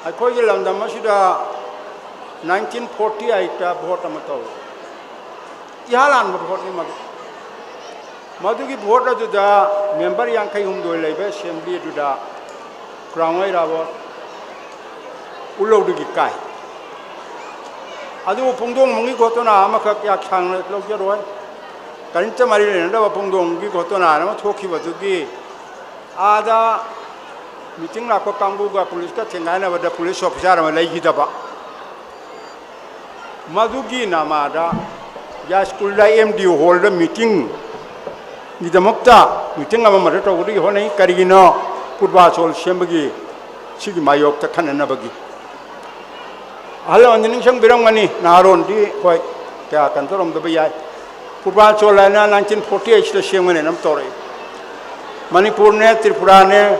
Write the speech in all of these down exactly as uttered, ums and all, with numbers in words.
ꯑꯩꯈꯣꯏꯒꯤ ꯂꯝꯗꯝ ꯑꯁꯤꯗ nineteen forty eight vote ꯑꯃ ꯇꯧꯏ꯫ ꯏꯍꯥꯟ ꯍꯥꯟꯕ voteꯅꯤ ꯃꯗꯨ꯫ ꯃꯗꯨꯒꯤ vote ꯑꯗꯨꯗ member ꯌꯥꯡꯈꯩ ꯍꯨꯝꯗꯣꯏ ꯂꯩꯕ assembly ꯑꯗꯨꯗ ꯈꯨꯔꯥꯡ ꯏꯔꯥꯕꯣꯠ ꯎꯂꯧꯗꯒꯤ ꯀꯥꯏ꯫ ꯑꯗꯨꯕꯨ ꯄꯨꯡꯗꯣꯡꯕꯝꯒꯤ ꯘꯣꯇꯣꯅꯥ ꯑꯃꯈꯛ ꯌꯥꯝ ꯁꯥꯡꯅ ꯂꯧꯖꯔꯣꯏ꯫ ꯀꯔꯤꯝꯇ ꯃꯔꯤ ꯂꯩꯅꯗꯕ ꯄꯨꯡꯗꯣꯡꯕꯝꯒꯤ ꯘꯣꯇꯣꯅꯥ ꯑꯃ ꯊꯣꯛꯈꯤꯕꯗꯨꯒꯤ ꯑꯥꯗ meeting ꯂꯥꯛꯄ ꯀꯥꯡꯕꯨꯒ policeꯀ ꯊꯦꯡꯒꯥꯏꯅꯕꯗ police officer ꯑꯃ ꯂꯩꯈꯤꯗꯕ꯫ ꯃꯗꯨꯒꯤ ꯅꯃꯥꯗ ꯌꯥꯏꯁ꯭ꯀꯨꯜꯗ M D U hallꯗ meetingꯒꯤꯗꯃꯛꯇ meeting ꯑꯃ ꯃꯗꯨ ꯇꯧꯕꯗꯒꯤ ꯍꯣꯠꯅꯩ꯫ ꯀꯔꯤꯒꯤꯅꯣ? ꯄꯨꯔꯕꯥꯆꯣꯜ ꯁꯦꯝꯕꯒꯤ, ꯁꯤꯒꯤ ꯃꯥꯌꯣꯛꯇ ꯈꯟꯅꯅꯕꯒꯤ꯫ ꯑꯍꯜ ꯂꯃꯟꯗꯤ ꯅꯤꯡꯁꯤꯡꯕꯤꯔꯝꯒꯅꯤ, ꯅꯍꯥꯔꯣꯟꯗꯤ ꯍꯣꯏ ꯀꯌꯥ ꯀꯩꯅꯣ ꯇꯧꯔꯝꯗꯕ ꯌꯥꯏ꯫ ꯄꯨꯔꯕꯥꯆꯣꯜ ꯍꯥꯏꯅ nineteen forty eightꯇ ꯁꯦꯝꯒꯅꯦꯅ ꯑꯃ ꯇꯧꯔꯛꯏ꯫ ꯃꯅꯤꯄꯨꯔꯅꯦ, ꯇ꯭ꯔꯤꯄꯨꯔꯥꯅꯦ,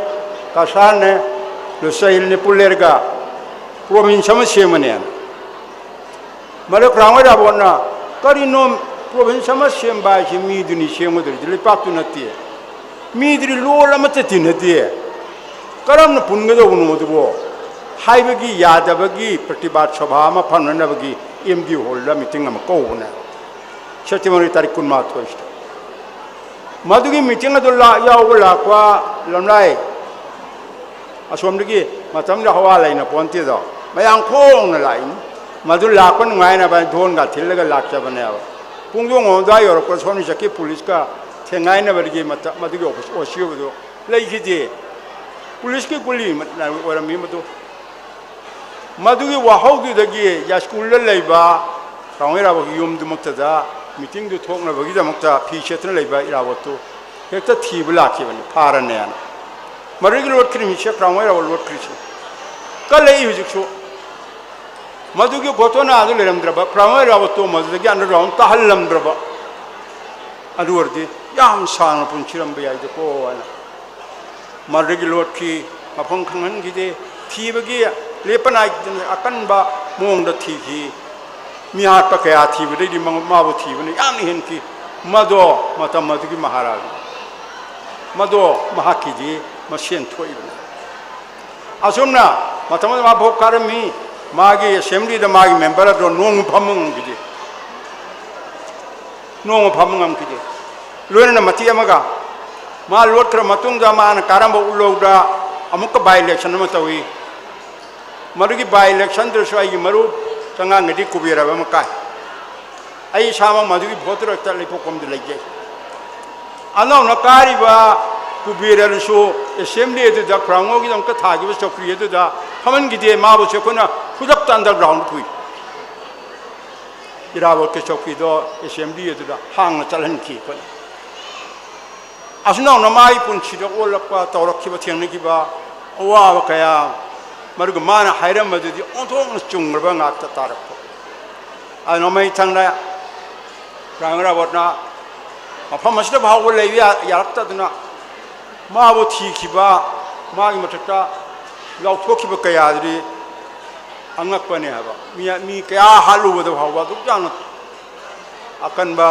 ꯀꯁꯥꯔꯅꯦ, ꯂꯨꯁꯥ ꯍꯤꯜꯅꯦ ꯄꯨꯜꯂꯦꯔꯒ province ꯑꯃ ꯁꯦꯝꯒꯅꯦꯅ꯫ ꯃꯗꯨ ꯈꯨꯔꯥꯡ ꯏꯔꯥꯕꯣꯠꯅ, "ꯀꯔꯤꯅꯣ, province ꯑꯃ ꯁꯦꯝꯕ ꯍꯥꯏꯁꯤ ꯃꯤꯗꯨꯅꯤ ꯁꯦꯝꯒꯗꯧꯔꯤꯁꯤ, ꯂꯩꯄꯥꯛꯇꯨ ꯅꯠꯇꯦ꯫ ꯃꯤꯗꯨꯗꯤ ꯂꯣꯜ ꯑꯃꯠꯇ ꯇꯤꯟꯅꯗꯦ꯫ ꯀꯔꯝꯅ ꯄꯨꯟꯒꯗꯧꯕꯅꯣ ꯑꯗꯨꯕꯨ?" ꯍꯥꯏꯕꯒꯤ ꯌꯥꯗꯕꯒꯤ ꯄ꯭ꯔꯇꯤꯕꯥꯗ ꯁꯚꯥ ꯑꯃ ꯐꯝꯅꯅꯕꯒꯤ M D U hallꯗ meeting ꯑꯃ ꯀꯧꯕꯅꯦ꯫ September ꯇꯥꯔꯤꯛ ꯀꯨꯟꯃꯥꯊꯣꯏꯁꯤꯗ꯫ ꯃꯗꯨꯒꯤ meeting ꯑꯗꯨ ꯂꯥ-, ꯌꯥꯎꯕ ꯂꯥꯛꯄ ꯂꯝꯂꯥꯏ ꯑꯁꯣꯝꯗꯒꯤ, ꯃꯇꯝꯗ ꯍꯋꯥ ꯂꯩꯅ ꯄꯣꯟꯇꯦꯗꯣ, ꯃꯌꯥꯝ ꯈꯣꯡꯅ ꯂꯥꯛꯏꯅꯤ꯫ ꯃꯗꯨ ꯂꯥꯛꯄ ꯅꯨꯡꯉꯥꯏꯅꯕ ꯙꯣꯟꯒ ꯊꯤꯜꯂꯒ ꯂꯥꯛꯆꯕꯅꯦꯕ꯫ ꯄꯨꯡꯗꯣꯡꯕꯝ ꯑꯗꯨꯋꯥꯏ ꯌꯧꯔꯛꯄꯗ ꯁꯣꯝ ꯆꯠꯈꯤ policeꯀ ꯊꯦꯡꯒꯥꯏꯅꯕꯗꯒꯤ ꯃꯇ-, ꯃꯗꯨꯒꯤ ꯑꯣꯐꯤꯁ, OC ꯑꯣꯏꯕꯗꯨ ꯂꯩꯈꯤꯗꯦ꯫ Policeꯀꯤ ꯒꯨꯂꯤ ꯑꯣꯏꯔꯝꯃꯤ ꯃꯗꯨ꯫ ꯃꯗꯨꯒꯤ ꯋꯥꯍꯧꯗꯨꯗꯒꯤ ꯌꯥꯏꯁ꯭ꯀꯨꯜꯗ ꯂꯩꯕ ꯈꯨꯔꯥꯡ ꯏꯔꯥꯕꯣꯠꯀꯤ ꯌꯨꯝꯗꯨꯃꯛꯇꯗ meetingꯗꯨ ꯊꯣꯛꯅꯕꯒꯤꯗꯃꯛꯇ ꯐꯤ ꯁꯦꯠꯇꯨꯅ ꯂꯩꯕ ꯏꯔꯥꯕꯣꯠꯇꯨ ꯍꯦꯛꯇ ꯊꯤꯕ ꯂꯥꯛꯈꯤꯕꯅꯤ, ꯐꯥꯔꯅꯦꯅ꯫ ꯃꯗꯨꯗꯒꯤ ꯂꯣꯠꯈ꯭ꯔꯤꯕꯅꯤ, ꯁꯦ ꯈꯨꯔꯥꯡ ꯏꯔꯥꯕꯣꯠ ꯂꯣꯠꯈ꯭ꯔꯤꯁꯤ꯫ ꯀꯜꯂꯛꯏ ꯍꯧꯖꯤꯛꯁꯨ꯫ ꯃꯗꯨꯒꯤ ꯘꯣꯇꯣꯅꯥꯗꯨ ꯂꯩꯔꯝꯗ꯭ꯔꯕ, ꯈꯨꯔꯥꯡ ꯏꯔꯥꯕꯣꯠꯇꯨ ꯃꯗꯨꯗꯒꯤ underground ꯇꯥꯍꯜꯂꯝꯗ꯭ꯔꯕ, ꯑꯗꯨ ꯑꯣꯏꯔꯗꯤ ꯌꯥꯝ ꯁꯥꯡꯅ ꯄꯨꯟꯁꯤꯔꯝꯕ ꯌꯥꯏꯗꯀꯣ ꯍꯥꯏꯅ꯫ ꯃꯗꯨꯗꯒꯤ ꯂꯣꯠꯈꯤ, ꯃꯐꯝ ꯈꯪꯍꯟꯈꯤꯗꯦ꯫ ꯊꯤꯕꯒꯤ ꯂꯦꯞꯄ ꯅꯥꯏꯗꯅ ꯑꯀꯟꯕ ꯃꯑꯣꯡꯗ ꯊꯤꯈꯤ꯫ ꯃꯤꯍꯥꯠꯄ ꯀꯌꯥ ꯊꯤꯕꯗꯩꯗꯤ ꯃꯉꯣ-, ꯃꯥꯕꯨ ꯊꯤꯕꯅ ꯌꯥꯝꯅ ꯍꯦꯟꯈꯤ꯫ ꯃꯗꯣ ꯃꯇꯝ ꯑꯗꯨꯒꯤ ꯃꯍꯥꯔꯥꯖꯥ꯫ ꯃꯗꯣ ꯃꯍꯥꯛꯀꯤꯗꯤ ꯃꯁꯦꯟ ꯊꯣꯛꯏꯕꯅꯤ꯫ ꯑꯁꯨꯝꯅ ꯃꯇꯝ ꯑꯃꯗ ꯃꯥ ꯚꯣꯠ ꯀꯥꯔꯝꯃꯤ, ꯃꯥꯒꯤ ꯑꯦꯁꯦꯝꯕ꯭ꯂꯤꯗ ꯃꯥꯒꯤ ꯃꯦꯝꯕꯔ ꯑꯗꯣ ꯅꯣꯡꯃ ꯐꯝꯕ ꯉꯝꯈꯤꯗꯦ, ꯅꯣꯡꯃ ꯐꯝꯕ ꯉꯝꯈꯤꯗꯦ꯫ ꯂꯣꯏꯅꯅ ꯃꯇꯦꯛ ꯑꯃꯒ ꯃꯥ ꯂꯣꯠꯈ꯭ꯔ ꯃꯇꯨꯡꯗ ꯃꯥꯅ ꯀꯥꯔꯝꯕ ꯎꯠꯂꯧꯗ ꯑꯃꯨꯛꯀ ꯕꯥꯏ ꯏꯂꯦꯛꯁꯟ ꯑꯃ ꯇꯧꯏ꯫ ꯃꯗꯨꯒꯤ ꯕꯥꯏ ꯏꯂꯦꯛꯁꯟꯗꯨꯁꯨ ꯑꯩꯒꯤ ꯃꯔꯨꯞ ꯆꯉꯥꯡꯒꯗꯤ ꯀꯨꯕꯦꯔ ꯍꯥꯏꯕ ꯑꯃ ꯀꯥꯏ꯫ ꯑꯩ ꯏꯁꯥꯃꯛ ꯃꯗꯨꯒꯤ ꯚꯣꯇꯔ ꯆꯠꯂꯤ ꯄꯣꯛꯐꯝꯗꯨ ꯂꯩꯖꯩ꯫ ꯑꯅꯧꯅ ꯀꯥꯔꯤꯕ ꯀꯨꯕꯦꯔ ꯑꯗꯨꯁꯨ ꯑꯦꯁꯦꯝꯕ꯭ꯂꯤ ꯑꯗꯨꯗ ꯈꯨꯔꯥꯡꯉꯣꯒꯤꯗꯃꯛꯇ ꯊꯥꯈꯤꯕ ꯆꯧꯀ꯭ꯔꯤ ꯑꯗꯨꯗ ꯐꯝꯍꯟꯈꯤꯗꯦ꯫ ꯃꯥꯕꯨꯁꯨ ꯑꯩꯈꯣꯏꯅ ꯈꯨꯗꯛꯇ ꯑꯟꯗꯔꯒ꯭ꯔꯥꯎꯟꯗ ꯄꯨꯏ꯫ ꯏꯔꯥꯕꯣꯠꯀꯤ ꯆꯧꯀ꯭ꯔꯤꯗꯣ ꯑꯦꯁꯦꯝꯕ꯭ꯂꯤ ꯑꯗꯨꯗ ꯍꯥꯡꯅ ꯆꯠꯍꯟꯈꯤ ꯑꯩꯈꯣꯏꯅ꯫ ꯑꯁꯨꯝꯅ ꯃꯥꯒꯤ ꯄꯨꯟꯁꯤꯗ ꯑꯣꯜꯂꯛꯄ, ꯇꯧꯔꯛꯈꯤꯕ, ꯊꯦꯡꯅꯈꯤꯕ ꯑꯋꯥꯕ ꯀꯌꯥ, ꯃꯗꯨꯒ ꯃꯥꯅ ꯍꯥꯏꯔꯝꯕꯗꯨꯗꯤ ꯑꯣꯟꯊꯣꯛꯅ ꯆꯨꯝꯈ꯭ꯔꯕ ꯉꯥꯛꯇ ꯇꯥꯔꯛꯄ꯫ ꯑꯗꯨꯅ ꯃꯩ ꯊꯪꯅ ꯄ꯭ꯔꯥꯏꯝ ꯔꯥꯕꯣꯠꯅ ꯃꯐꯝ ꯑꯁꯤꯗ ꯐꯥꯎꯕ ꯂꯩꯕ ꯌꯥ-, ꯌꯥꯔꯛꯇꯗꯅ ꯃꯥꯕꯨ ꯊꯤꯈꯤꯕ, ꯃꯥꯒꯤ ꯃꯊꯛꯇ ꯂꯥꯎꯊꯣꯛꯈꯤꯕ ꯀꯌꯥꯗꯨꯗꯤ ꯑꯉꯛꯄꯅꯦ ꯍꯥꯏꯕ꯫ ꯃꯤ, ꯃꯤ ꯀꯌꯥ ꯍꯥꯠꯂꯨꯕꯗ ꯐꯥꯎꯕ ꯑꯗꯨꯛ ꯌꯥꯝꯅ ꯑꯀꯟꯕ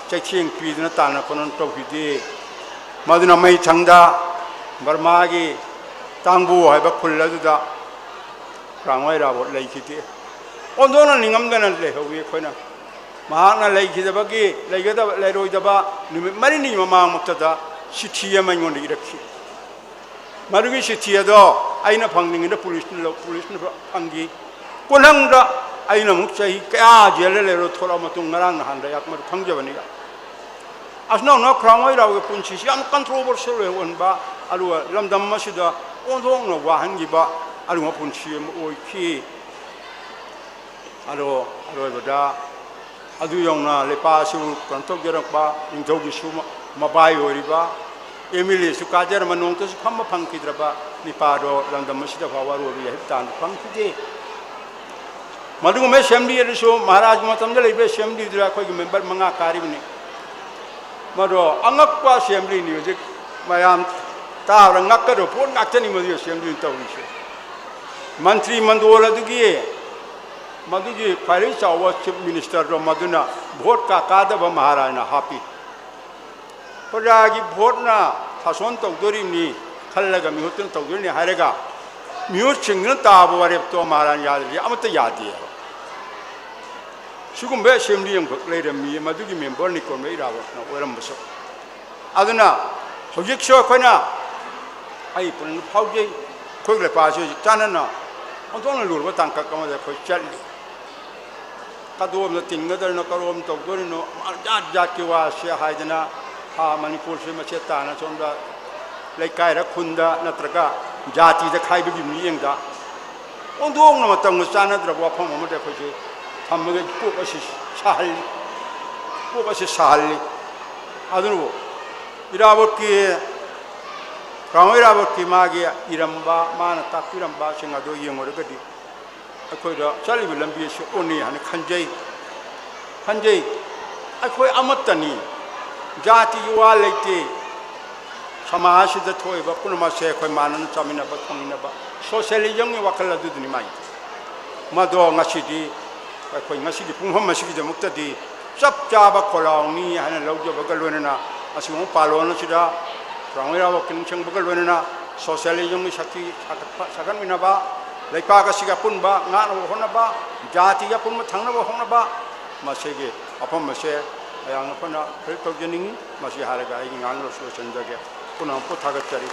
ꯆꯩꯊꯦꯡ ꯄꯤꯗꯨꯅ ꯇꯥꯟꯅ ꯈꯣꯠꯅ ꯇꯧꯈꯤꯗꯦ꯫ ꯃꯗꯨꯅ ꯃꯩꯊꯪꯗ ꯕꯔꯃꯥꯒꯤ ꯇꯥꯡꯕꯨ ꯍꯥꯏꯕ ꯈꯨꯜ ꯑꯗꯨꯗ ꯄ꯭ꯔꯥꯡꯋꯥꯏ ꯔꯥꯕꯣꯠ ꯂꯩꯈꯤꯗꯦ꯫ ꯑꯣꯟꯊꯣꯛꯅ ꯅꯤꯡꯉꯝꯗꯅ ꯂꯩꯍꯧꯋꯤ ꯑꯩꯈꯣꯏꯅ꯫ ꯃꯍꯥꯛꯅ ꯂꯩꯈꯤꯗꯕꯒꯤ, ꯂꯩꯒꯗꯕ, ꯂꯩꯔꯣꯏꯗꯕ ꯅꯨꯃꯤꯠ ꯃꯔꯤꯅꯤ ꯃꯃꯥꯡꯃꯛꯇꯗ ꯆꯤꯊꯤ ꯑꯃ ꯑꯩꯉꯣꯟꯗ ꯏꯔꯛꯈꯤ꯫ ꯃꯗꯨꯒꯤ ꯆꯤꯊꯤ ꯑꯗꯣ ꯑꯩꯅ ꯐꯪꯂꯤꯉꯩꯗ ꯄꯨꯂꯤꯁꯅ ꯂꯧ-, ꯄꯨꯂꯤꯁꯅ ꯐꯪꯈꯤ꯫ ꯀꯣꯟꯊꯪꯗ ꯑꯩꯅ ꯑꯃꯨꯛ ꯆꯍꯤ ꯀꯌꯥ ꯖꯦꯜꯗ ꯂꯩꯔꯨꯔ ꯊꯣꯛꯂꯛꯑ ꯃꯇꯨꯡ ꯉꯔꯥꯡ ꯅꯍꯥꯟꯗ ꯑꯩꯍꯥꯛ ꯃꯗꯨ ꯈꯪꯖꯕꯅꯤ꯫ ꯑꯁꯅꯧꯅ ꯈ꯭ꯔꯥꯡꯋꯥꯏ ꯔꯥꯎꯒꯤ ꯄꯨꯟꯁꯤꯁꯤ ꯌꯥꯝ ꯀꯟꯇ꯭ꯔꯣꯚꯔꯁꯤꯌꯦꯜ ꯑꯣꯏꯍꯟꯕ, ꯑꯗꯨꯒ ꯂꯝꯗꯝ ꯑꯁꯤꯗ ꯑꯣꯟꯊꯣꯛꯅ ꯋꯥꯍꯟꯈꯤꯕ ꯑꯗꯨꯒꯨꯝꯕ ꯄꯨꯟꯁꯤ ꯑꯃ ꯑꯣꯏꯈꯤ꯫ ꯑꯗꯣ ꯑꯔꯣꯏꯕꯗ ꯑꯗꯨ ꯌꯧꯅ ꯂꯩꯄꯥꯛ ꯑꯁꯤꯕꯨ ꯀꯩꯅꯣ ꯇꯧꯖꯔꯛꯄ ꯅꯤꯡꯊꯧꯒꯤꯁꯨ ꯃ-, ꯃꯕꯥꯏ ꯑꯣꯏꯔꯤꯕ ꯑꯦꯝ ꯑꯦꯜ ꯑꯦꯁꯨ ꯀꯥꯖꯔꯝꯕ ꯅꯣꯡꯃꯇꯁꯨ ꯐꯝꯕ ꯐꯪꯈꯤꯗ꯭ꯔꯕ ꯅꯤꯄꯥꯗꯣ ꯂꯝꯗꯝ ꯑꯁꯤꯗ ꯐꯥꯎꯕ ꯑꯔꯣꯏꯕ ꯌꯥꯏꯐ ꯇꯥꯟꯕ ꯐꯪꯈꯤꯗꯦ꯫ ꯃꯗꯨꯒꯨꯝꯕ ꯑꯦꯁꯦꯝꯕ꯭ꯂꯤ ꯑꯗꯨꯁꯨ ꯃꯍꯥꯔꯥꯖ ꯃꯇꯝꯗ ꯂꯩꯕ ꯑꯦꯁꯦꯝꯕ꯭ꯂꯤꯗꯨꯗ ꯑꯩꯈꯣꯏꯒꯤ ꯃꯦꯝꯕꯔ ꯃꯉꯥ ꯀꯥꯔꯤꯕꯅꯤ꯫ ꯃꯗꯣ ꯑꯉꯛꯄ ꯑꯦꯁꯦꯝꯕ꯭ꯂꯤꯅꯤ꯫ ꯍꯧꯖꯤꯛ ꯃꯌꯥꯝ ꯇꯥꯕꯗ ꯉꯛꯀꯗꯕ ꯄꯣꯠ ꯉꯥꯛꯇꯅꯤ ꯃꯗꯨꯒꯤ ꯑꯦꯁꯦꯝꯕ꯭ꯂꯤꯅ ꯇꯧꯔꯤꯁꯦ꯫ ꯃꯟꯇ꯭ꯔꯤ ꯃꯟꯗꯣꯜ ꯑꯗꯨꯒꯤ, ꯃꯗꯨꯒꯤ ꯈ꯭ꯋꯥꯏꯗꯒꯤ ꯆꯥꯎꯕ ꯆꯤꯐ ꯃꯤꯅꯤꯁꯇꯔꯗꯣ ꯃꯗꯨꯅ ꯚꯣꯠ ꯀꯥ ꯀꯥꯗꯕ ꯃꯍꯥꯔꯥꯖꯅ ꯍꯥꯞꯄꯤ꯫ ꯄ꯭ꯔꯖꯥꯒꯤ ꯚꯣꯠꯅ ꯁꯥꯁꯣꯟ ꯇꯧꯗꯣꯔꯤꯕꯅꯤ ꯈꯜꯂꯒ ꯃꯤꯍꯨꯠꯇꯨꯅ ꯇꯧꯗꯣꯔꯤꯅꯤ ꯍꯥꯏꯔꯒ ꯃꯤꯍꯨꯠꯁꯤꯡꯗꯨꯅ ꯇꯥꯕ ꯋꯥꯔꯦꯞꯇꯣ ꯃꯍꯥꯔꯥꯅꯤ ꯌꯥꯗ꯭ꯔꯗꯤ ꯑꯃꯠꯇ ꯌꯥꯗꯦ ꯍꯥꯏꯕ꯫ ꯁꯤꯒꯨꯝꯕ ꯑꯦꯁꯦꯝꯕ꯭ꯂꯤ ꯑꯃꯈꯛ ꯂꯩꯔꯝꯃꯤ, ꯃꯗꯨꯒꯤ ꯃꯦꯝꯕꯔ ꯅꯤꯀꯣꯟꯕ ꯏꯔꯥꯕꯣꯠꯅ ꯑꯣꯏꯔꯝꯕꯁꯨ꯫ ꯑꯗꯨꯅ ꯍꯧꯖꯤꯛꯁꯨ ꯑꯩꯈꯣꯏꯅ, ꯑꯩ ꯄꯨꯛꯅꯤꯡ ꯐꯥꯎꯖꯩ, ꯑꯩꯈꯣꯏꯒꯤ ꯂꯩꯄꯥꯛꯁꯤ ꯍꯧꯖꯤꯛ ꯆꯥꯟꯅꯅ ꯑꯣꯟꯊꯣꯛꯅ ꯂꯨꯔꯕ ꯇꯥꯡꯀꯛ ꯑꯃꯗ ꯑꯩꯈꯣꯏ ꯆꯠꯂꯤ꯫ ꯀꯗꯣꯝꯗ ꯇꯤꯡꯒꯗꯣꯔꯤꯅꯣ, ꯀꯔꯣꯝ ꯇꯧꯗꯣꯔꯤꯅꯣ, ꯖꯥꯠ ꯖꯥꯠꯀꯤ ꯋꯥꯁꯦ ꯍꯥꯏꯗꯅ, ꯍꯥ, ꯃꯅꯤꯄꯨꯔꯁꯦ ꯃꯆꯦꯠ ꯇꯥꯅ ꯁꯣꯝꯗ ꯂꯩꯀꯥꯏꯔ ꯈꯨꯟꯗ ꯅꯠꯇ꯭ꯔꯒ ꯖꯥꯇꯤꯗ ꯈꯥꯏꯕꯒꯤ ꯃꯤꯠꯌꯦꯡꯗ ꯑꯣꯟꯊꯣꯛꯅ ꯃꯇꯝꯒ ꯆꯥꯟꯅꯗ꯭ꯔꯕ ꯋꯥꯐꯝ ꯑꯃꯗ ꯑꯩꯈꯣꯏꯁꯦ ꯊꯝꯃꯒ ꯀꯣꯛ ꯑꯁꯤ ꯁꯥꯍꯜꯂꯤ, ꯀꯣꯛ ꯑꯁꯤ ꯁꯥꯍꯜꯂꯤ꯫ ꯑꯗꯨꯕꯨ ꯏꯔꯥꯕꯣꯠꯀꯤ, ꯀꯥꯡꯉꯣ ꯏꯔꯥꯕꯣꯠꯀꯤ ꯃꯥꯒꯤ ꯏꯔꯝꯕ, ꯃꯥꯅ ꯇꯥꯛꯄꯤꯔꯝꯕꯁꯤꯡ ꯑꯗꯨ ꯌꯦꯡꯉꯨꯔꯒꯗꯤ ꯑꯩꯈꯣꯏꯗ ꯆꯠꯂꯤꯕ ꯂꯝꯕꯤ ꯑꯁꯤ ꯑꯣꯟꯅꯩ ꯍꯥꯏꯅ ꯈꯟꯖꯩ, ꯈꯟꯖꯩ꯫ ꯑꯩꯈꯣꯏ ꯑꯃꯠꯇꯅꯤ, ꯖꯥꯇꯤꯒꯤ ꯋꯥ ꯂꯩꯇꯦ꯫ ꯁꯃꯥꯖꯁꯤꯗ ꯊꯣꯛꯏꯕ ꯄꯨꯝꯅꯃꯛꯁꯦ ꯑꯩꯈꯣꯏ ꯃꯥꯟꯅꯅ ꯆꯥꯃꯤꯟꯅꯕ, ꯊꯛꯃꯤꯟꯅꯕ, ꯁꯣꯁꯤꯌꯦꯂꯤꯖꯝꯒꯤ ꯋꯥꯈꯜ ꯑꯗꯨꯗꯨꯅꯤ ꯃꯥꯏ꯫ ꯃꯗꯣ ꯉꯁꯤꯗꯤ ꯑꯩꯈꯣꯏ ꯉꯁꯤꯒꯤ ꯄꯨꯡꯐꯝ ꯑꯁꯤꯒꯤꯗꯃꯛꯇꯗꯤ ꯆꯞ ꯆꯥꯕ ꯈꯣꯜꯂꯥꯎꯅꯤ ꯍꯥꯏꯅ ꯂꯧꯖꯕꯒ ꯂꯣꯏꯅꯅ, ꯑꯁꯤꯒꯨꯝꯕ ꯄꯥꯂꯣꯟ ꯑꯁꯤꯗ ꯄ꯭ꯔꯥꯏꯃꯔꯤ ꯋꯥꯛꯀꯤ ꯅꯤꯡꯁꯤꯡꯕꯒ ꯂꯣꯏꯅꯅ ꯁꯣꯁꯤꯌꯦꯂꯤꯖꯝꯒꯤ ꯁꯛꯇꯤ ꯁꯥꯒꯠꯄ-, ꯁꯥꯒꯠꯃꯤꯟꯅꯕ, ꯂꯩꯄꯥꯛ ꯑꯁꯤꯒꯤ ꯑꯄꯨꯟꯕ ꯉꯥꯛꯅꯕ ꯍꯣꯠꯅꯕ, ꯖꯥꯇꯤꯒꯤ ꯑꯄꯨꯟꯕ ꯊꯝꯅꯕ ꯍꯣꯠꯅꯕ, ꯃꯁꯤꯒꯤ ꯋꯥꯐꯝ ꯑꯁꯦ ꯃꯌꯥꯝꯅ ꯑꯩꯈꯣꯏꯅ ꯀꯔꯤ ꯇꯧꯖꯅꯤꯡꯉꯤ꯫ ꯃꯁꯤ ꯍꯥꯏꯔꯒ ꯑꯩꯒꯤ ꯉꯥꯡꯕ ꯂꯣꯏꯁꯤꯟꯖꯒꯦ꯫ ꯄꯨꯝꯅꯃꯛꯄꯨ ꯊꯥꯒꯠꯆꯔꯤ꯫